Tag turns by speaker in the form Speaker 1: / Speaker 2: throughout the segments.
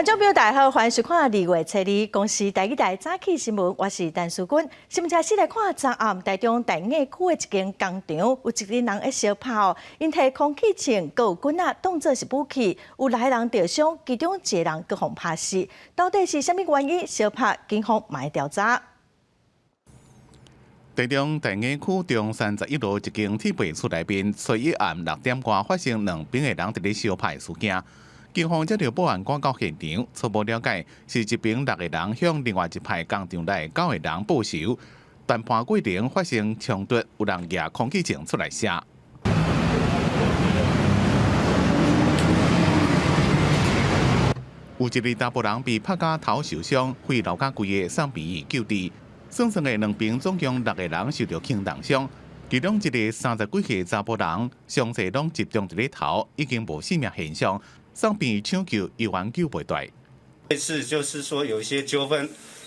Speaker 1: 觀眾朋友大家好，歡迎收看2月初二公視台語台早起新聞，我是陳淑君。新聞開始來看，昨暗台中大雅區的一間工廠，有一个人咧相拍哦，𪜶提空氣槍，閣有棍仔當做是武器，有六个人著傷，其中一个人閣予拍死。到底是啥物原因相拍？警方嘛佇調查。
Speaker 2: 台中大雅區中山11路一間鐵皮厝內面，初一暗6點外發生兩邊的人佇咧相拍事件。警方接到報案，趕到現場，初步了解是一邊六個人向另外一派工廠內九個人報仇，談判過程發生衝突，有人舉空氣槍出來射。有一个查埔人被拍甲頭受傷，血流甲規个送醫院救治。算算的兩邊總共六個人受著輕重傷，其中一个30幾歲查埔人，傷勢攏集中佇咧頭，已經無性命現象。送病院搶救，猶原救袂回。
Speaker 3: 這次就是說有一些糾紛，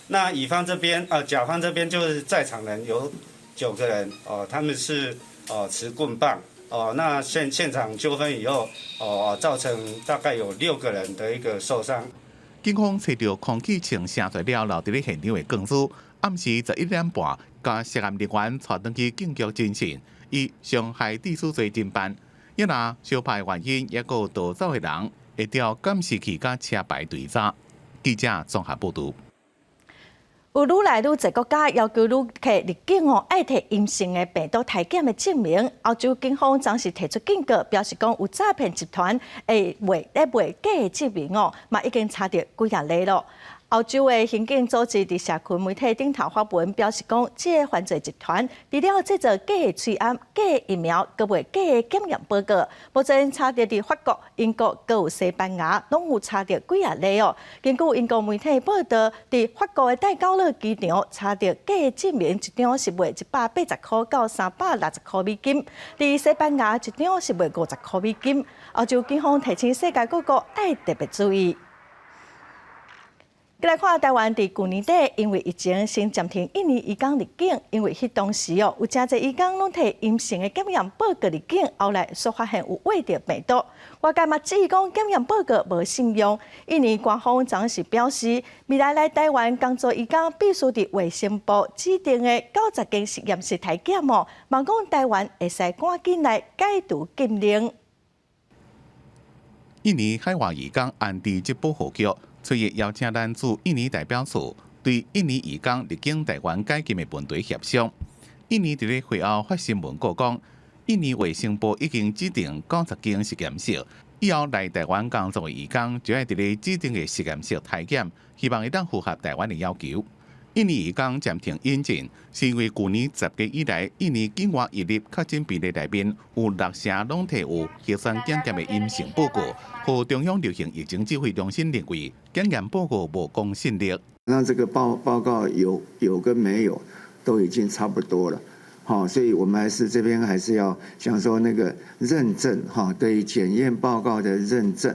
Speaker 3: 那乙方這邊啊，甲方這邊就是在場人有9個人哦，他們是哦持棍棒哦，那現場糾紛以後哦，造成大概有六個人的一個受傷。
Speaker 2: 警方揣著空氣槍聲出了，留佇咧現場的證據。暗時11點半，共涉案人員帶轉去警局偵訊，以傷害致死罪偵辦。抑若相拍原因，抑閣有逃走的人，會調監視器佮車牌對查。記者綜合報導。
Speaker 1: 有愈來愈濟國家要求旅客入境哦，愛提陰性的病毒篩檢的證明。歐洲警方昨是提出警告，表示講有詐騙集團會賣咧賣假的證明哦，嘛已經查著幾若例囉。歐洲的刑警組織佇社群媒體頂頭發文，表示講，這个犯罪集團除了製造假的喙罨、假的疫苗，閣賣假的檢驗報告。目前查著佇法國、英國、閣有西班牙，攏有查著幾若例哦。根據英國媒體報道，佇法國的戴高樂機場查著假的證明，一張是賣180塊到360塊美金；佇西班牙一張是賣50塊美金。歐洲警方提醒世界各國愛特別注意。來看台灣佇舊年底，因為疫情先暫停印尼移工入境，因為彼當時哦，有誠濟移工攏提陰性的檢驗報告入境，後來煞發現有穢著病毒。外界嘛質疑講檢驗報告無信用。印尼官方昨是表示，未來來台灣工作移工必須佇衛生部指定的90間實驗室篩檢哦，望講台灣會使趕緊來解除禁令。
Speaker 2: 印尼海外移工安置及保護局初一邀請咱駐印尼代表處對印尼移工入境台灣解禁的問題協商。印尼佇咧會後發新聞稿講，印尼衛生部已經指定90間實驗室，以後來台灣工作的移工就愛佇咧指定的實驗室篩檢，希望會當符合台灣的要求。印尼移工暫停引進，是因為舊年10月以來，印尼境外移入確診病例內面有六成攏提有核酸檢驗的陰性報告，予中央流行疫情指揮中心認為檢驗報告無公信力。
Speaker 4: 那這個報告有跟沒有都已經差不多了，好，所以我們還是這邊還是要想說那個認證哈，對檢驗報告的認證。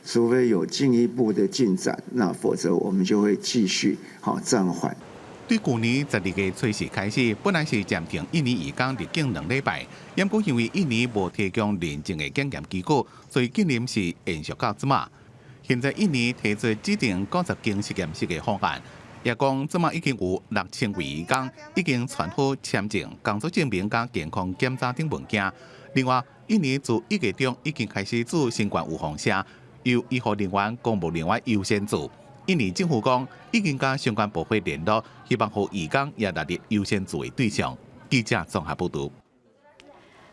Speaker 4: 除非有進一步的進展，那否則我們就會繼續好暫緩。
Speaker 2: 對舊年12月初四開始，本來是暫停印尼移工入境2禮拜，毋過因為印尼無提供認證的檢驗機構，所以禁令是延續到這馬。現在印尼提出指定90間實驗室的方案，也講這馬已經有6000位移工已經傳好簽證、工作證明佮健康檢查等文件。另外，印尼自1月中已經開始注新冠預防射。由醫護人員、公務人員優先注。印尼政府講已經佮相關部會聯絡，希望予移工也納入優先注的對象。記者綜合報導。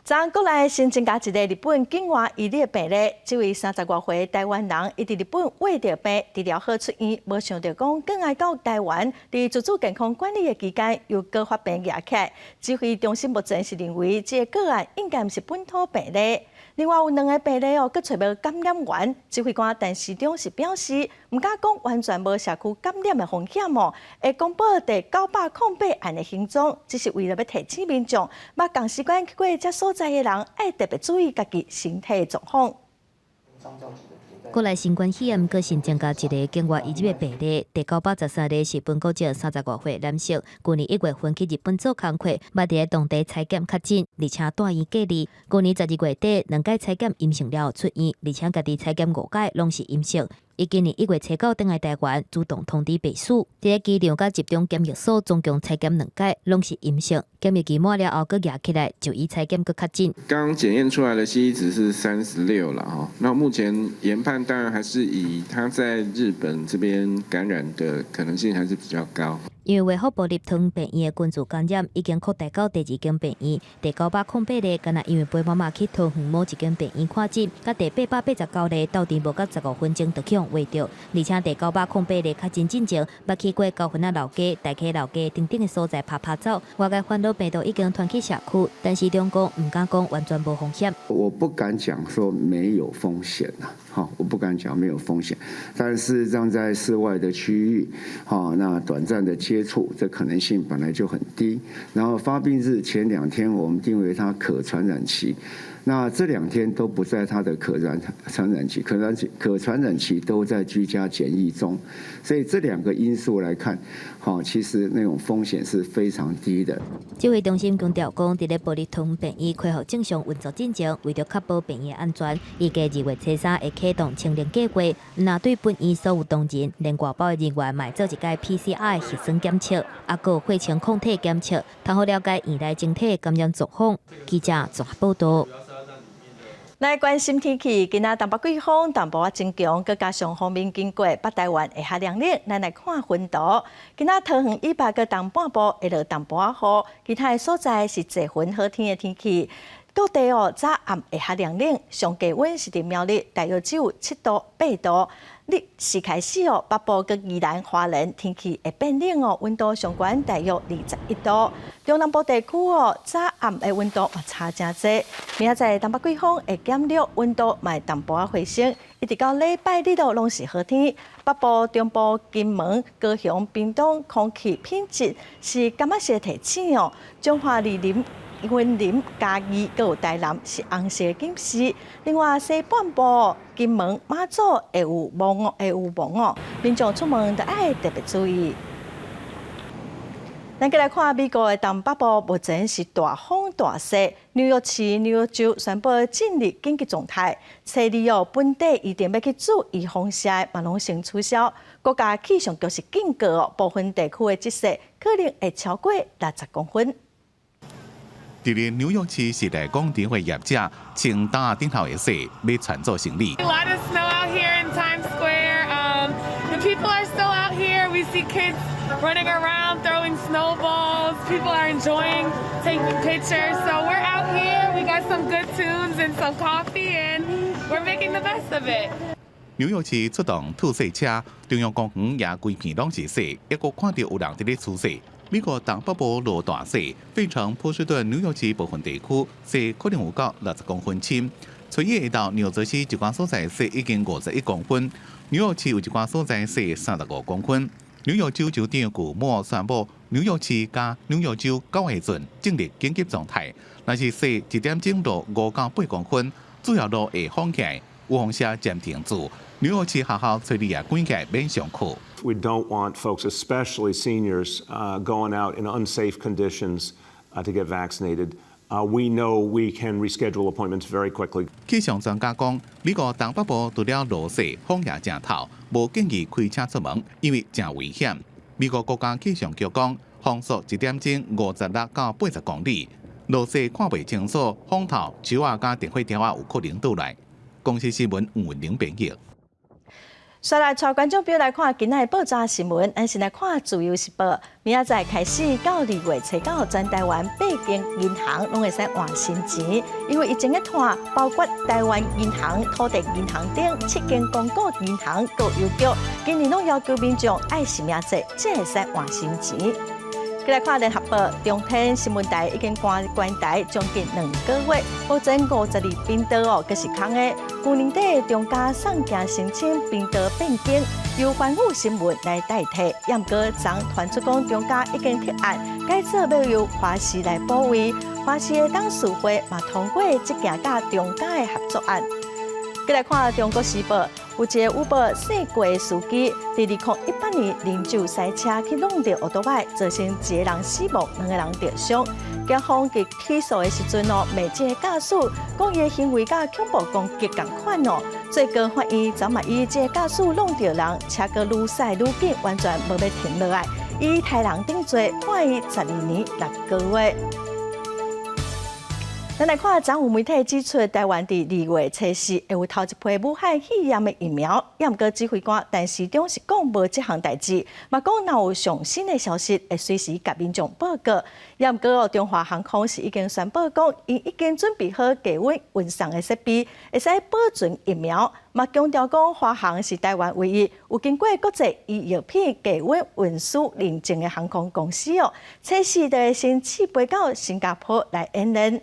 Speaker 1: 昨國內新增加一个日本境外移入病例，這位30外歲台灣人，伊佇日本穢著病，治療好出院，無想著講轉來到台灣，佇自主健康管理的期間又閣發病惹起來。指揮中心目前是認為這个個案應該毋是本土病例。另外有兩个病例哦，閣揣無感染源。指揮官陳時中是表示，毋敢講完全無社區感染的風險哦，會公布第908案的行蹤，只是為了欲提醒民眾，捌仝時間去過這所在的人，愛特別注意家己身體狀況。
Speaker 5: 國內新冠肺炎閣新增加一个境外移入的病例，第913例是本國籍30外歲男性，舊年1月份去日本做工課，捌佇當地採檢確診，而且蹛院隔離。舊年12月底兩擺採檢陰性了後出院，而且家己採檢五擺攏是陰性。伊今年1月初9轉來台灣，主動通知白署。佇咧機場佮集中檢疫所總共採檢兩擺，攏是陰性。檢疫期滿了後，閣舉起來就醫採檢閣確診。
Speaker 6: 剛檢驗出來的 CT 值是36了哈，那目前研判當然還是以他在日本這邊感染的可能性還是比較高。
Speaker 5: 因為衛福部立湯病院的群聚感染已經擴大到第二間病院，第908例，敢若因為陪媽媽去桃園某一間病院看診，佮第889例鬥陣無夠15分鐘就去予穢著，而且第908例確診進前，捌去過高分仔老街、大溪老街等等的所在趴趴走，外界煩惱病毒已經傳去社區，但是中共毋敢講完全無風險。
Speaker 4: 我不敢講說沒有風險啊，好，我不敢講沒有風險，但是讓在室外的區域，好，那短暫的接觸，這可能性本來就很低。然後發病日前2天，我們定為它可傳染期，那這2天都不在它的可傳染期，可傳染期都在居家檢疫中，所以這兩個因素來看，好，其實那種風險是非常低的。
Speaker 5: 指揮中心強調講，佇咧部立湯病院恢復正常運作進前，為著確保病院安全，預計2月初3會啟動清零計劃。若對本院所有同仁，連外包的人員，嘛會做一擺 PCR 核酸檢測，抑閣血清抗體檢測，通好了解院內整體感染狀況。記者綜合報道。
Speaker 1: 來關心天氣，今仔東北季風淡薄仔增強，閣加上鋒面經過北台灣會較涼冷。咱來看雲圖，今仔桃園以北佮東半部會落淡薄仔雨，其他的所在是濟雲好天的天氣。各地哦，早暗會較涼冷，上低溫是佇苗栗，大約只有7度8度。日時開始哦，北部佮宜蘭花蓮天氣會變冷哦，溫度上懸大約21度。中南部地區哦，早暗的溫度嘛差誠濟。明仔載東北季風會減弱，溫度嘛會淡薄仔回升，一直到禮拜日都攏是好天。北部、中部、金門、高雄、屏東空氣品質是感覺是提醒哦。彰化、二林、雲林、嘉義、閣有台南是紅色警示。另外西半部金門、馬祖會有霧，會有霧哦，民眾出門著愛特別注意。咱閣來看美國的東北部，目前是大風大雪，紐約市、紐約州宣布進入緊急狀態。初二哦，本地預定欲去注預防射的嘛攏先取消。國家氣象局是警告哦，部分地區的積雪可能會超過60公分。
Speaker 2: 佇咧紐約市時代廣場的業者穿擔頂頭的雪，欲傳做生意。
Speaker 7: A lot of snow out here in Times Square. The people are still out here. We see kids running around, throwing snowballs. People are enjoying taking pictures. So we're out here. We got some good tunes and some coffee, and we're making the best of it.
Speaker 2: 紐約市出動吐雪車，中央公園也規片攏是雪，抑閣看著有人佇咧除雪。美國東北部落大雪，費城、波士頓、紐約市部分地區雪可能有到60公分深。初一下晝，紐澤西一寡所在雪已經51公分，紐約市有一寡所在雪35公分。紐約州州長古莫宣布，紐約市佮紐約州9月份進入緊急狀態。若是雪一點鐘落5到8公分，主要路會封起來，預防射暫停住。紐約市學校初二也關起來免上課。
Speaker 8: We don't want folks, especially seniors, going out in unsafe conditions to get vaccinated. We know we can reschedule appointments very quickly.
Speaker 2: 氣象專家講，美國東北部除了落雪，風也誠透，無建議開車出門，因為誠危險。美國國家氣象局講，風速一點鐘56到80公里，落雪看袂清楚，風透樹仔佮電火柱仔有可能倒來。公視新聞吳文玲編譯。
Speaker 1: 煞來帶觀眾朋友來看今仔的報紙新聞，咱先來看《自由時報》。明仔載開始到2月初9，全台灣八間銀行攏會使換新錢，因為疫情的拖，包括台灣銀行、土地銀行等七間公股銀行、閣郵局，今年攏要求民眾愛實名制，才會使換新錢。閣來看聯合報，中天新聞台已經關關台將近2個月，目前52頻道哦，閣是空的。舊年底中嘉送件申請頻道變更，由寰宇新聞來代替。毋過昨傳出講中嘉已經提案改做欲由華視來補位，華視的董事會嘛通過這件佮中嘉的合作案。閣來看《中國時報》，有一个 Uber 姓郭的司機，佇2018年啉酒駛車去挵著歐多擺，造成一個人死亡，兩個人著傷。警方佇起訴的時陣哦，罵這個駕駛，講伊的行為佮恐怖攻擊仝款哦。最高法院昨嘛以這個駕駛挵著人，車閣愈駛愈緊，完全無欲停落來，以刣人頂罪判伊12年6個月。咱來看，昨有媒體指出，台灣佇2月初四會有頭一批武漢肺炎的疫苗，也毋過指揮官陳時中是講無這項代誌，嘛講若有上新的消息，會隨時共民眾報告。也毋過中華航空是已經宣布講，𪜶已經準備好低溫運送的設備，會使保存疫苗。嘛強調講，華航是台灣唯一有經過國際醫藥品低溫運輸認證的航空公司哦。測試就會先試飛到新加坡來演練。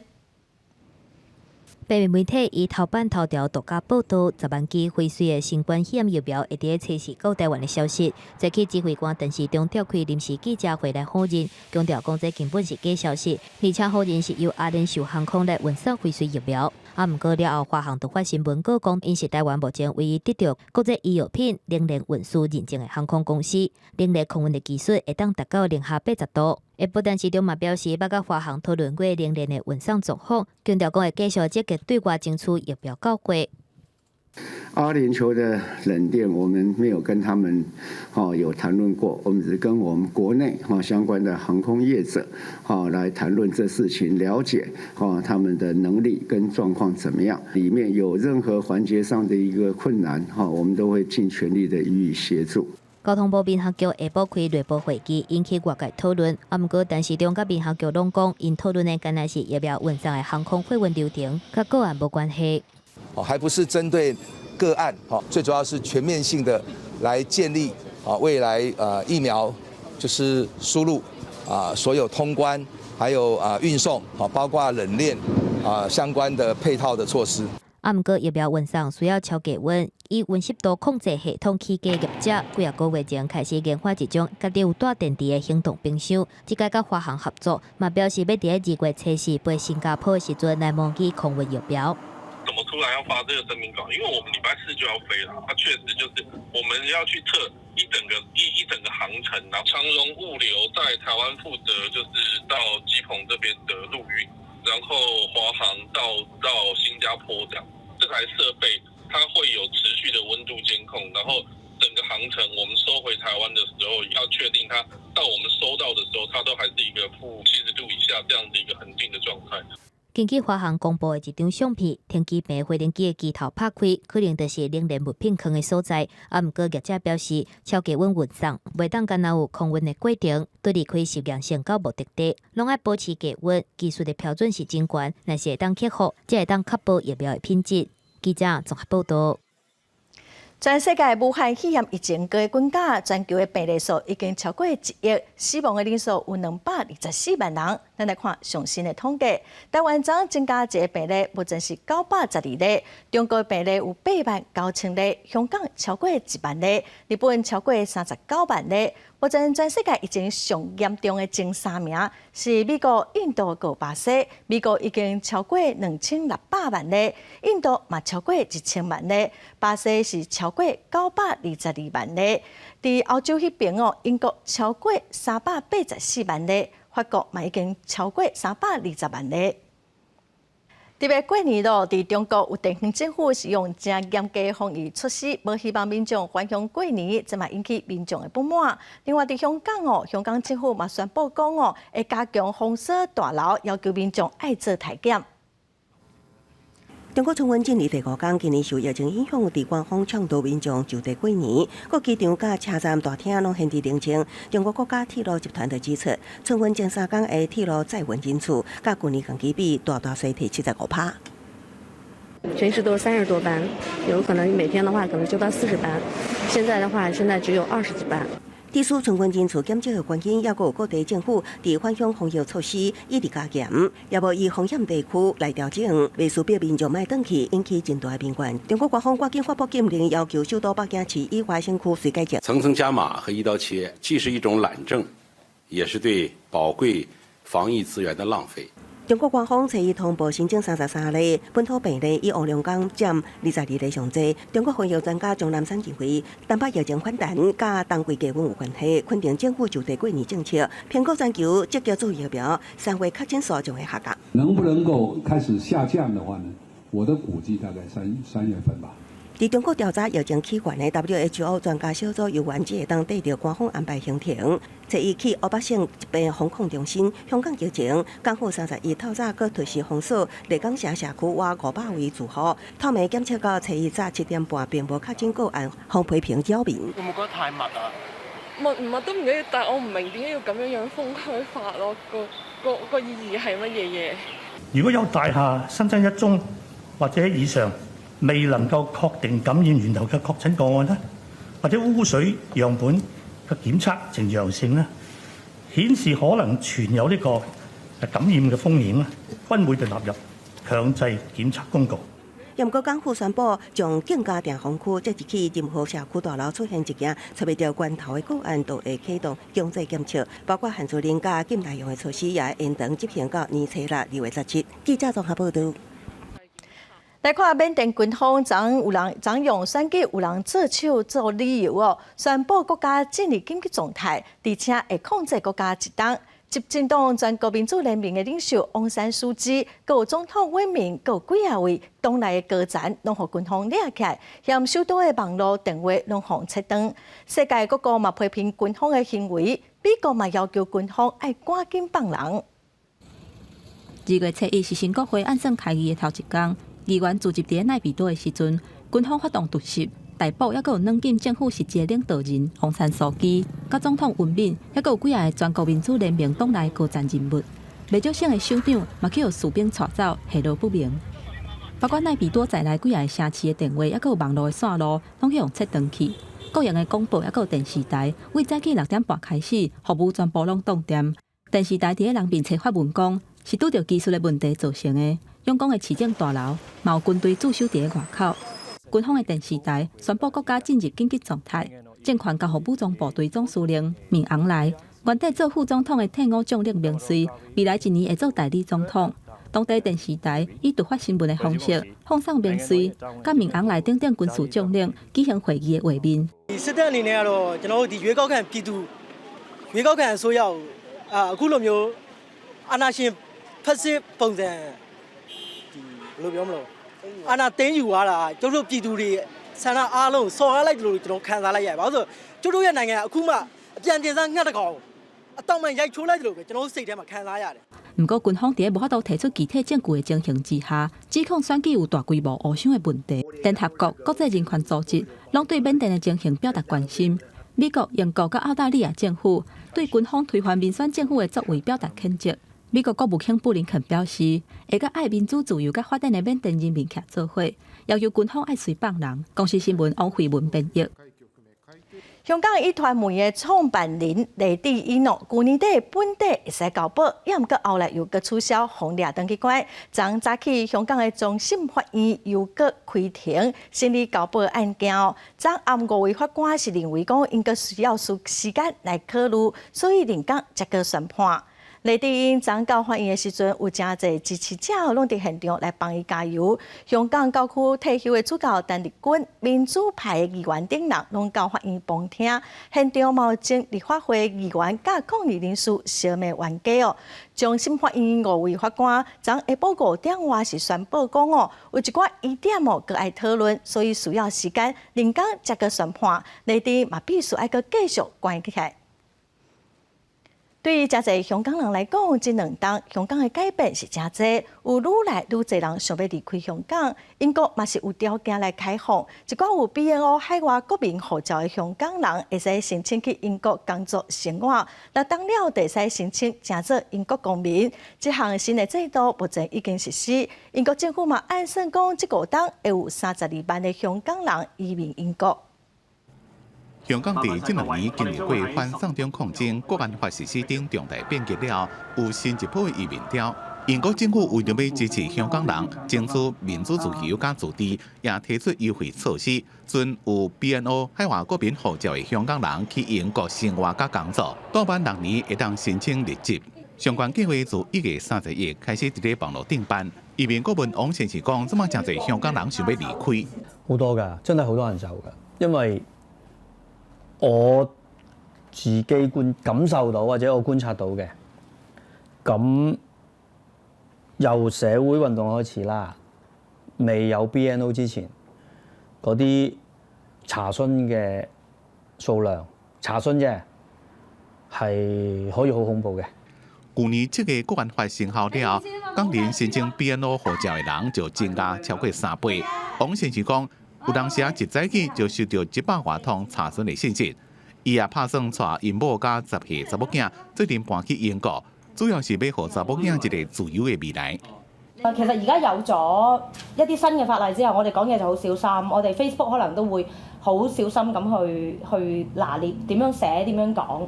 Speaker 5: 平面媒體以頭版頭條獨家報導，10萬劑輝瑞的新冠肺炎疫苗會佇初四到台灣的消息。早起指揮官陳時中召開臨時記者會來否認，強調講這根本是假消息，而且否認是由阿聯酋航空來運送輝瑞疫苗。啊，毋過了後，華航就發新聞稿講，𪜶是台灣目前唯一得著國際醫藥品冷鏈運輸認證的航空公司，冷鏈空運的技術會當達到零下80度。下晡陳時中嘛表示，捌佮華航討論過冷鏈的運送狀況，強調講會繼續積極對外爭取疫苗到貨。
Speaker 4: 阿聯酋的冷鏈，我們沒有跟他們有談論過，我們只跟我們國內相關的航空業者來談論這事情，了解他們的能力跟狀況怎麼樣，裡面有任何環節上的一個困難，我們都會盡全力的予以協助。
Speaker 5: 交通部民航局下晡開內部會議，引起外界討論。啊，毋過陳時中佮民航局攏講，𪜶討論的敢若是疫苗運送的航空貨運流程，佮個案無關係。
Speaker 9: 哦，還不是針對個案，最主要是全面性的來建立啊，未來疫苗就是輸入啊，所有通關，還有啊運送，包括冷鏈啊相關的配套的措施。
Speaker 5: 啊，毋過疫苗運送需要超低溫，以溫濕度控制系統起家業者，幾仔個月前開始研發一種家己有帶電池的行動冰箱，這擺佮華航合作，嘛表示欲佇2月初四飛新加坡的時陣來模擬空運疫苗。
Speaker 10: 怎麼突然要發這個聲明稿？因為我們禮拜四就要飛了，它確實就是我們要去測一整個航程，然後長榮物流在台灣負責就是到機棚這邊的陸運，然後華航到新加坡這樣。這台設備它會有持續的溫度監控，然後整個航程我們收回台灣的時候，要確定它到我們收到的時候，它都還是一個-70度以下這樣的一個恆定的狀態。
Speaker 5: 根據華航公布的一張相片，停機坪飛行機的機頭拍開，可能就是冷鏈物品囥的所在。啊，毋過業者表示，超低溫運送袂當干焦有空運的過程，對離開實驗室到目的地，攏愛保持低溫。技術的標準是真懸，但是會當克服，才會當確保疫苗的品質。記者綜合報道。
Speaker 1: 全世界武漢肺炎疫情閣滾加，全球的病例數已經超過1億，死亡的人數有224萬人。咱來看上新的統計，台灣昨增加一個病例，目前是912例；中國病例有8萬9千例，香港超過1萬例，日本超過39萬例。目前全世界疫情上嚴重的前三名是美國、印度佮巴西。美國已經超過2600萬例，印度嘛超過1000萬例，巴西是超過922萬例。佇歐洲彼邊哦，英國超過384萬例，法國嘛已經超過320萬例。特別過年咯，佇中國有地方政府是用誠嚴格防疫措施，無希望民眾返鄉過年，這嘛引起民眾的不滿。另外，佇香港哦，香港政府嘛宣布講哦，會加強封鎖大樓，要求民眾愛做體檢。
Speaker 11: 中國春運進入第五天，今年受疫情影響，佇官方倡導民眾就地過年，各機場佮車站大廳攏顯得冷清。中國國家鐵路集團就指出，春運前三工的鐵路載運人次，佮舊年同期比，大大衰退75%。
Speaker 12: 平時都是30多班，有可能每天的話可能就到40班，現在的話，現在只有20幾班。
Speaker 11: 致使春運人次減少的原因，抑閣有各地政府佇返鄉防疫措施一直加嚴，也無依風險地區來調整，袂輸逼民眾莫轉去，引起真大的民怨。中國官方趕緊發布禁令，要求首都北京市以外省區隨改革。
Speaker 13: 層層加碼和一刀切，既是一種懶政，也是對寶貴防疫資源的浪費。
Speaker 11: 中國官方初一通報新增33例本土病例，以烏龍江佔22例上濟。中國防疫專家鍾南山認為，東北疫情反彈佮冬季低溫有關係，肯定政府就地過年政策，評估全球積極注疫苗，3月確診數將會下降。
Speaker 13: 能不能夠開始下降的話呢？我的估計大概三月份吧。
Speaker 11: 佇中國調查疫情起源的 WHO 專家小組由原只會當綴著官方安排行程，初一去湖北省疾病防控中心。香港疫情，港府31透早閣推施封鎖麗港城社區外500位住戶，透暝檢測到初一早7點半並無確診個案，予批評擾民。
Speaker 14: 會唔會覺得太密啊？
Speaker 7: 密唔密都唔緊要，但係我唔明點解要咁樣樣封區法咯？個個個意義係乜嘢嘢？
Speaker 15: 如果有大廈新增一宗或者以上未能夠確定感染源頭嘅確診個案咧，或者污水樣本嘅檢測呈陽性咧，顯示可能存有呢個感染嘅風險咧，均會被納入強制檢測公告。
Speaker 11: 毋過港府宣布，將更加定封區，即日起任何社區大樓出現一件揣袂著源頭的個案，都會啟動強制檢測，包括限聚令佮禁內用的措施，也會延長執行到年初六2月17。記者綜合報道。
Speaker 1: 來看緬甸軍方昨有人昨用選舉有人做手做理由哦，宣布國家進入緊急狀態，而且會控制國家一冬。執政黨全國民主聯盟的領袖翁山蘇姬，閣有總統溫敏，閣有幾仔位黨內的高層，攏予軍方掠起來，嫌首都的網路電話攏予切斷。世界各國嘛批評軍方的行為，美國嘛要求軍方愛趕緊放人。
Speaker 16: 2月7日是新國會按算開議的頭一工。議員聚集佇奈比多的時陣，軍方發動突襲，逮捕抑閣有軟禁政府實際領導人翁山蘇姬，佮總統溫敏，抑閣有幾个全國民主聯盟黨內高層人物。袂少省的首長嘛去予士兵帶走，下落不明。包括奈比多在內幾个城市的電話，抑閣有網路的線路，攏去予切斷去。國營的廣播抑閣有電視台，為早起6點半開始，服務全部攏斷電。電視台佇咧人面冊發文講，是拄著技術的問題造成的。仰光的市政大樓，嘛有軍隊駐守佇咧外口。軍方的電視台宣布國家進入緊急狀態，政權交予武裝部隊總司令敏昂萊，原底做副總統的退伍將領明瑞，未來一年會做代理總統。當地電視台以突發新聞的方式放送明瑞、佮敏昂萊等等軍事將領舉行會議的畫面。
Speaker 17: စစ်တပ်အနေနဲ့ကတော့ကျွန်တော်တို့ဒီရွေးကောက်ခံပြည်သူရွေးကောက်ခံအစိုးရကိုအာအခုလိုမျိုးအာဏာရှင်ဖက်စစ်ပုံစံဒီဘယ်လိုပြောမလို့အာဏာသိမ်းယူသွားတာကျတို့ပြည်သူတွေဆန္ဒအားလုံးစော်ကားလိုက်တယ်လို့ကျွန်တော်ခံစားလိုက်ရတယ်။ဘာလို့ဆိုကျတို့ရဲ့နိုင်ငံကအခုမှအပြန်တင်စားငှက်တကောင်အတောင်မှန်ရိုက်ချိုးလိုက်တယ်လို့ပဲကျွန်တော်တို့စိတ်ထဲမှာခံစားရတယ်
Speaker 16: 毋過，軍方佇咧無法度提出具體證據的情形之下，指控選舉有大規模烏箱的問題。聯合國、國際人權組織攏對緬甸的情形表達關心。美國、英國佮澳大利亞政府對軍方推翻民選政府的作為表達譴責。美國國務卿布林肯表示，會佮愛民主、自由佮發展的緬甸人民徛做伙，要求軍方愛隨放人。公視新聞王慧文編譯。
Speaker 1: 香港壹傳媒的創辦人黎智英哦，舊年底本底會使交保，抑毋過後來又閣取消，予掠轉去關。昨早起香港的終審法院又閣開庭審理交保案件哦。昨暗五位法官是認為講應該需要時間來考慮，所以另工才閣宣判。黎智英昨到法院的時陣，有誠濟支持者攏佇現場來幫伊加油。香港教區退休的主教鄧麗君、民主派的議員等人攏到法院旁聽。現場嘛有前立法會議員佮抗議人士相罵冤家哦。終審法院五位法官昨下晡5點外是宣布講哦，有一寡疑點哦，閣愛討論，所以需要時間，另工才閣宣判。黎智英嘛必須愛閣繼續關起來。對於誠濟香港人來講，這兩冬香港的改變是誠濟，有愈來愈濟人想欲離開香港。英國嘛是有條件來開放，一寡有 BNO 海外國民護照的香港人，會使申請去英國工作生活，若當了就會使申請成做英國公民。這項新的制度目前已經實施，英國政府嘛按算講，這五冬會有32萬的香港人移民英國。
Speaker 2: 香港佇這兩年經歷過反送中抗爭、國安法實施等重大變革了後，有新一波移民潮。英國政府為著欲支持香港人爭取民主自由佮自治，也提出優惠措施，准有 BNO 海外國民護照的香港人去英國生活佮工作，倒滿6年會當申請入籍。相關計劃自1月31日開始佇咧網路頂辦。移民顧問王先生講，這馬誠濟香港人想欲離開？
Speaker 14: 好多㗎，真係好多人走㗎，因為我自己觀感受到或者我觀察到嘅，咁由社會運動開始啦，未有 BNO 之前，嗰啲查詢嘅數量，查詢啫，係可以好恐怖嘅。
Speaker 2: 舊年這个國安法生效了後，港人申請 BNO 護照的人就增加超過3倍。王先生講，有當時一早起就收著100外通查詢的信息。伊也拍算帶𪜶某佮10歲查某囝做陣搬去英國，主要是欲予查某囝一个自由的未來。
Speaker 18: 其實而家有咗一啲新嘅法例之後，我哋講嘢就好小心，我哋 Facebook 可能都會好小心咁去拿捏點樣寫、點樣講，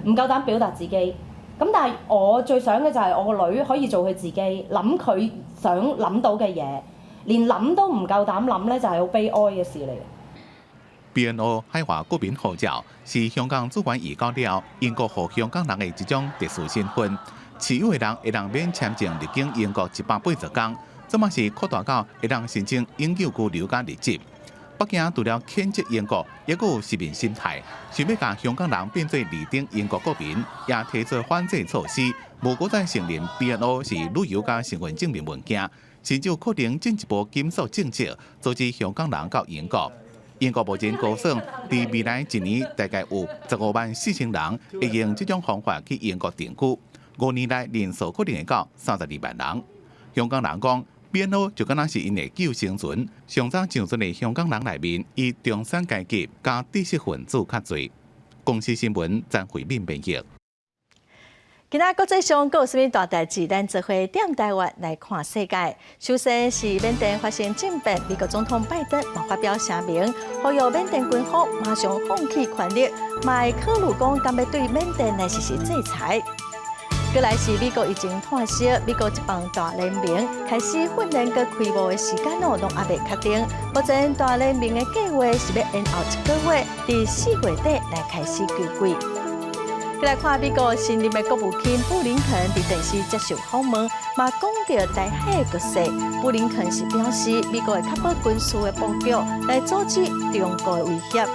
Speaker 18: 唔夠膽表達自己。咁但係我最想嘅就係我個女可以做佢自己，諗佢想諗到嘅嘢，連諗都唔夠膽諗咧，就係好悲哀嘅事嚟。
Speaker 2: BNO 海外國民護照是香港主權移交了，英國予香港人的一種特殊身份。持有的人會當免簽證入境英國180天，這馬是擴大到會當申請永久居留佮入籍。北京除了譴責英國，抑閣有殖民心態，想欲共香港人變做二等英國國民，也提出反制措施，無閣再承認 BNO 是旅遊佮身份證明文件，甚至可能進一步緊縮政策，阻止香港人到英國。英國目前估算，佇未來一年大概有15萬4千人會用這種方法去英國定居。5年內人數可能會到32萬人。香港人講，BNO 就敢若是𪜶的救生船。上早上船的香港人內面，以中產階級佮知識分子較濟。公視新聞詹慧敏編譯。
Speaker 1: 今仔國際上閣有啥物大代誌？咱做伙踮台灣來看世界。首先是緬甸發生政變，美國總統拜登嘛發表聲明，呼籲緬甸軍方馬上放棄權力。麥克魯講，敢欲對緬甸來實施制裁。閣來是美國疫情湠息，美國職棒大聯盟開始訓練佮開幕的時間哦，攏猶未確定。目前大聯盟的計劃是欲延後一個月，佇4月底來開始球季。來看美國新任的國務卿布林肯佇電視接受訪問，嘛講著台海局勢。布林肯是表示，美國會確保軍事的布局，來阻止中國的威脅。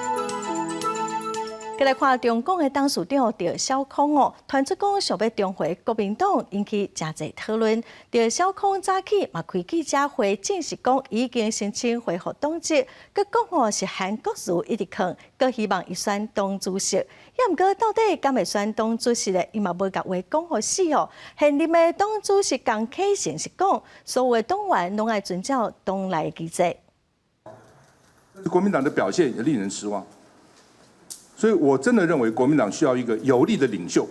Speaker 1: 來看中共的董事長趙小康哦，傳出講想欲重回國民黨，引起誠濟討論。趙小康早起嘛開記者會，證實講已經申請恢復黨籍，閣講哦是韓國瑜一直勸，閣希望伊選黨主席。也毋過到底敢會選黨主席咧？伊嘛無共話講予死哦。現任的黨主席江啟臣是講，所有的黨員攏愛遵照黨內機制。
Speaker 19: 國民黨的表現也令人失望。所以我真的認為國民黨需要一個有力的領袖，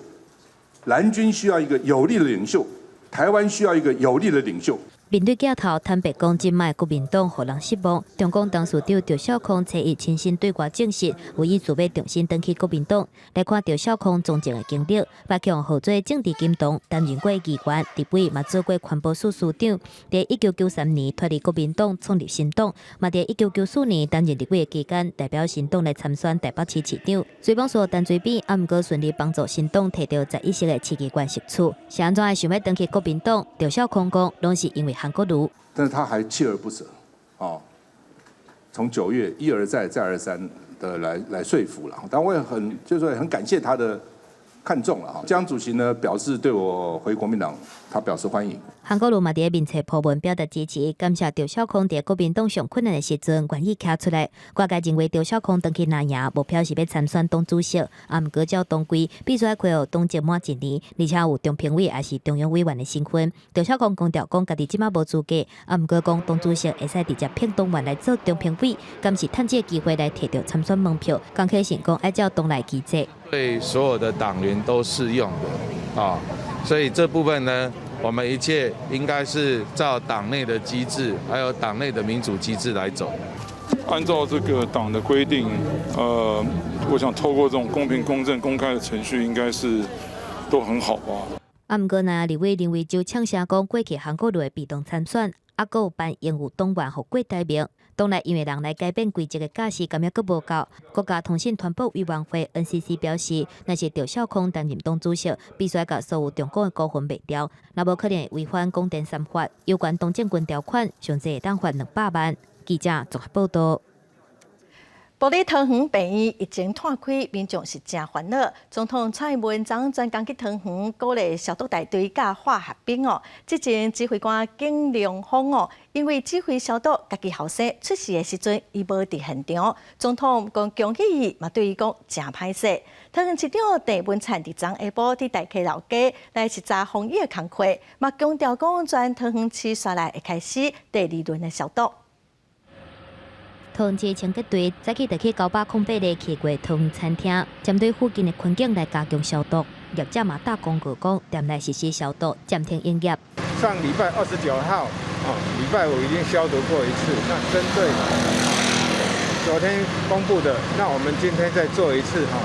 Speaker 19: 藍軍需要一個有力的領袖，台灣需要一個有力的領袖。
Speaker 5: 面對鏡頭，坦白講，這擺國民黨予人失望。中共董事長趙小康初一親身對外證實，有意準備重新轉去國民黨。來看趙小康從政的經歷，捌予號做政治金童，擔任過議員，立委嘛做過環保署署長。佇1993年脫離國民黨，創立新黨，嘛佇1994年擔任立委的期間，代表新黨來參選台北市市長。雖罔輸陳水扁，啊毋過順利幫助新黨提著11席的市議員席次。是按怎會想欲轉去國民黨？趙小康講，攏是因為韓國瑜。
Speaker 19: 但是他還鍥而不捨，哦，從9月一而再再而三的來說服了，但我也很就是說很感謝他的看重了哈。江主席呢表示對我回國民黨，他表示歡迎。
Speaker 5: 韓國瑜嘛佇面冊 po 文表達支持，感謝趙小康佇國民黨上困難的時陣願意徛出來。外界認為趙小康轉去藍營，無表示欲參選黨主席，啊毋過照黨規必須愛恢復黨籍滿一年，而且有中評委抑是中央委員的身份。趙小康強調講，家己這擺無資格，啊毋過講黨主席會使直接聘黨員來做中評委，敢是趁這個機會來提著參選門票。江啟臣講愛照黨內機制，
Speaker 20: 對所有的黨員都適用的啊，所以這部分呢，我們一切應該是照黨內的機制，還有黨內的民主機制來走。
Speaker 21: 按照這個黨的規定，我想透過這種公平、公正、公開的程序，應該是都很好吧。
Speaker 5: 啊，毋過呢，立委林為洲嗆聲講，過去韓國瑜會被動參選，啊，閣有辦應有黨員予郭台銘。黨內因為人來改變規則的架勢，感覺閣無夠。國家通訊傳播委員會 NCC 表示，若是趙少康擔任黨主席，必須共所有中國的股份賣掉，若無可能會違反廣電三法，有關董政權條款，上濟會當罰200萬。記者綜合報導。
Speaker 1: 埔里桃園病院疫情湠開，民眾是誠煩惱。總統蔡英文昨專工去桃園鼓勵消毒大隊佮化學兵哦。之前指揮官景龍峰哦，因為指揮消毒，家己後生出事的時陣，伊無佇現場。總統講恭喜伊，嘛對伊講誠歹勢。桃園市長鄭文燦佇昨下晡佇大溪老街來視察防疫的工課，嘛強調講全桃園市煞來會開始第二輪的消毒。
Speaker 5: 桃園市清潔隊早起就去908个去過桃園餐廳，針對附近的環境來加強消毒。業者嘛打公告講，店內實施消毒，暫停營業。
Speaker 3: 上禮拜29號，哦，禮拜五已經消毒過一次。那針對昨天公布的，那我們今天再做一次，哈，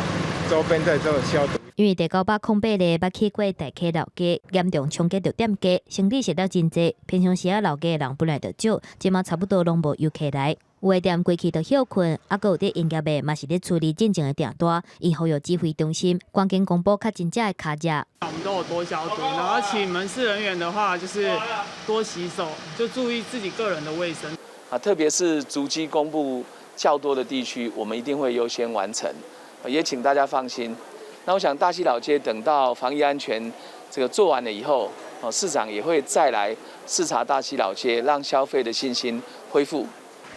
Speaker 3: 周邊再做消毒。
Speaker 5: 因為第908个捌去過大溪老街，嚴重衝擊著店家，生理食了真濟。平常時仔老街的人本來就少，這馬差不多攏無遊客來。有的店關起就歇睏，啊，閣有佇營業的嘛是咧處理進前的訂單。𪜶呼籲指揮中心趕緊公布較真正的跤數。
Speaker 22: 我們都有多消毒，然後請門市人員的話，就是多洗手，就注意自己個人的衛生。
Speaker 23: 啊，特別是足跡公布較多的地區，我們一定會優先完成，也請大家放心。那我想大溪老街等到防疫安全這個做完了以後，哦，市長也會再來視察大溪老街，讓消費的信心恢復。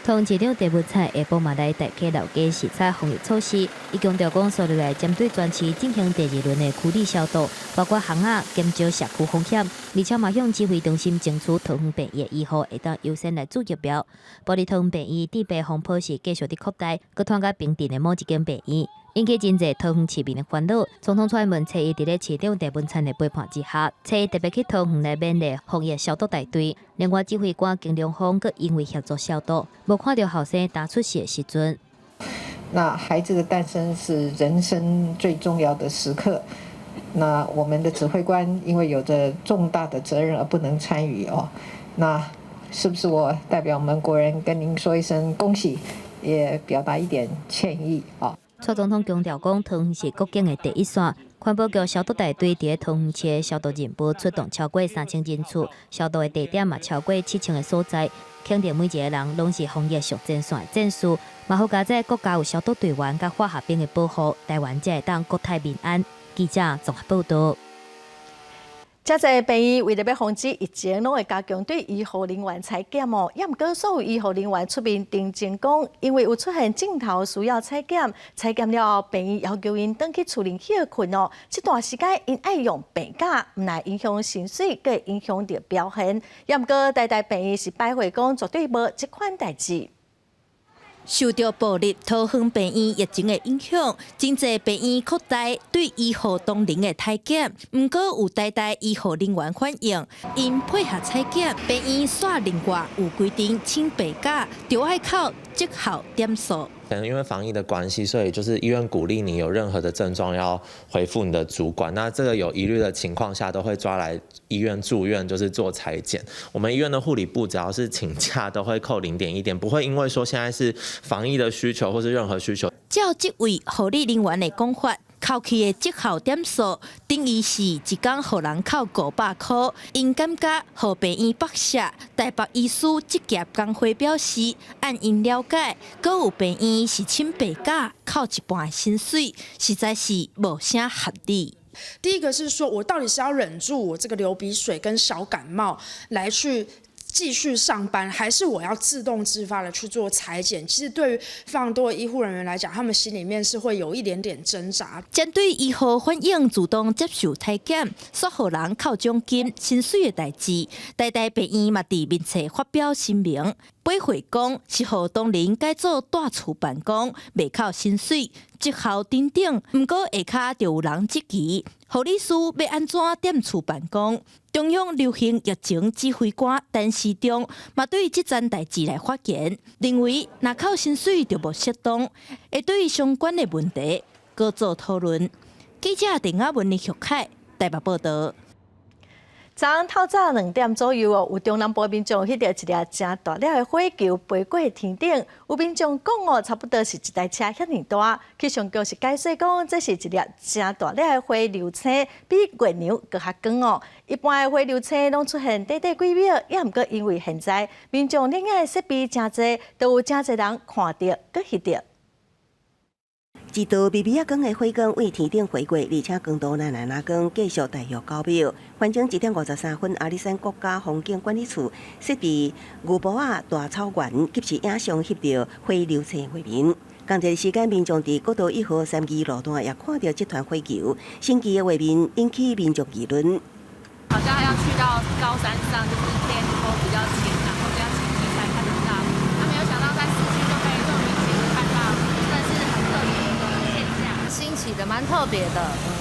Speaker 5: 桃園市長鄭文燦下晡嘛來大溪老街視察防疫措施，伊強調講，紲落來針對全市進行第二輪的區里消毒，包括巷仔減少社區風險，而且嘛向指揮中心爭取桃園病院醫護會當優先來注疫苗。埔里桃園病院致病風波是繼續佇擴大，閣傳到平鎮的某一間病院，引起真濟桃園市民的煩惱。總統蔡英文初一佇咧市長鄭文燦的陪伴之下，初一特別去桃園來勉勵防疫消毒大隊。另外，指揮官金良峰閣因為協助消毒，無看著後生擔出事的時陣。
Speaker 24: 那孩子的誕生是人生最重要的時刻。那我們的指揮官因為有着重大的責任而不能參與哦。那是不是我代表我們國人跟您說一聲恭喜，也表達一點歉意啊？
Speaker 5: 蔡總統強調講，桃園是國境的第一線，環保局消毒大隊佇咧桃園市消毒任務出動超過3000人次，消毒的地點嘛超過7000個所在，肯定每一個人攏是防疫上前線的戰士。嘛好佳哉國家有消毒隊員佮化學兵的保護，台灣才會當國泰民安。記者綜合報導。
Speaker 1: 遮濟病院為著欲防止疫情，攏會加強對醫護人員採檢哦。也毋過所有醫護人員出面澄清講，因為有出現症頭需要採檢，採檢了後，病院要求𪜶轉去厝裡歇睏哦。這段時間𪜶愛用病假，毋但影響薪水，閣會影響著表現。也毋過台大病院是擺話講，絕對無這款代誌。
Speaker 25: 受著部立桃園病院疫情的影響，真濟病院擴大對醫護同仁的體檢。毋過有台大醫護人員反映，𪜶配合採檢，病院煞另外有規定請病假，就愛扣績效點數。
Speaker 26: 可能因為防疫的關係，所以就是醫院鼓勵你有任何的症狀要回覆你的主管。那這個有疑慮的情況下，都會抓來醫院住院，就是做採檢。我們醫院的護理部只要是請假，都會扣0.1點，不會因為說現在是防疫的需求或是任何需求。
Speaker 25: 照這位護理人員的講法，扣去的績效點數，等於是一工予人扣500箍。𪜶感覺予病院剝削。台北醫師職業工會表示，按𪜶了解，閣有病院是請病假扣一半薪水，實在是無啥合理。
Speaker 27: 第一個是說，我到底是要忍住我這個流鼻水跟小感冒來去繼續上班，還是我要自動自發的去做採檢？其實對於非常多的醫護人員來講，他們心裡面是會有一點點掙扎。
Speaker 25: 針對醫護反映主動接受體檢，煞予人扣獎金、薪水的代誌，台大病院嘛佇面冊發表聲明，回話講是予同仁改做蹛厝辦公，袂扣薪水、績效等等。毋過下跤就有人質疑，護理師欲按怎踮厝辦公？中央流行疫情指揮官陳時中嘛對這件代誌來發言，認為若扣薪水就無適當，會對相關的問題閣做討論。記者鄧亞文、林玉凱台北報導。
Speaker 1: 昨昏透早2點左右哦，有中南部民眾翕著一粒誠大粒的火球飛過天頂，有民眾講哦，差不多是一台車遐爾大。氣象局是解釋講，這是一粒誠大粒的火流星，比月娘閣較光哦。一般的火流星攏出現短短幾秒，猶毋過因為現在民眾攝影的設備誠濟，都有誠濟人看著閣翕著。
Speaker 11: 一道微微仔光的火光對天頂飛過，而且光度若來若光，繼續大約9秒。環境1點53分，阿里山國家風景管理處設佇牛埔仔大草原，及時影像翕著火流星畫面。仝一个時間，民眾佇國道1號三義路段也看著這團火球，神奇的畫面引起民眾議論。
Speaker 4: 好像要去到高山上，就是天空比較晴，然後比較清晰才看得到。那沒有想到在市區就可以這麼明顯的看到，真的是很特別的現象。
Speaker 6: 新奇的，蠻特別的，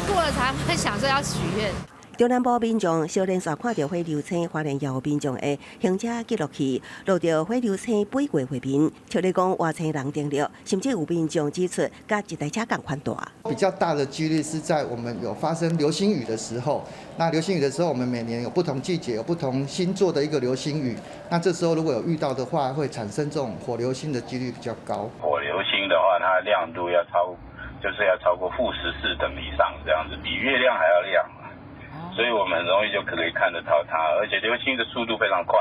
Speaker 6: 過了才會想說要許願。
Speaker 11: 中南部民眾小連續看著火流星，花蓮也有民眾的行車記錄器錄著火流星飛過畫面，像咧講外星人登陸，甚至有民眾指出，佮一台車仝款大。
Speaker 8: 比較大的幾率是在我們有發生流星雨的時候。那流星雨的時候，我們每年有不同季節、有不同星座的一個流星雨。那這時候如果有遇到的話，會產生這種火流星的幾率比較高。
Speaker 9: 火流星的話，它亮度要超，就是要超過-14等以上，這樣子比月亮還要亮。所以我們很容易就可以看得到它，而且流星的速度非常快。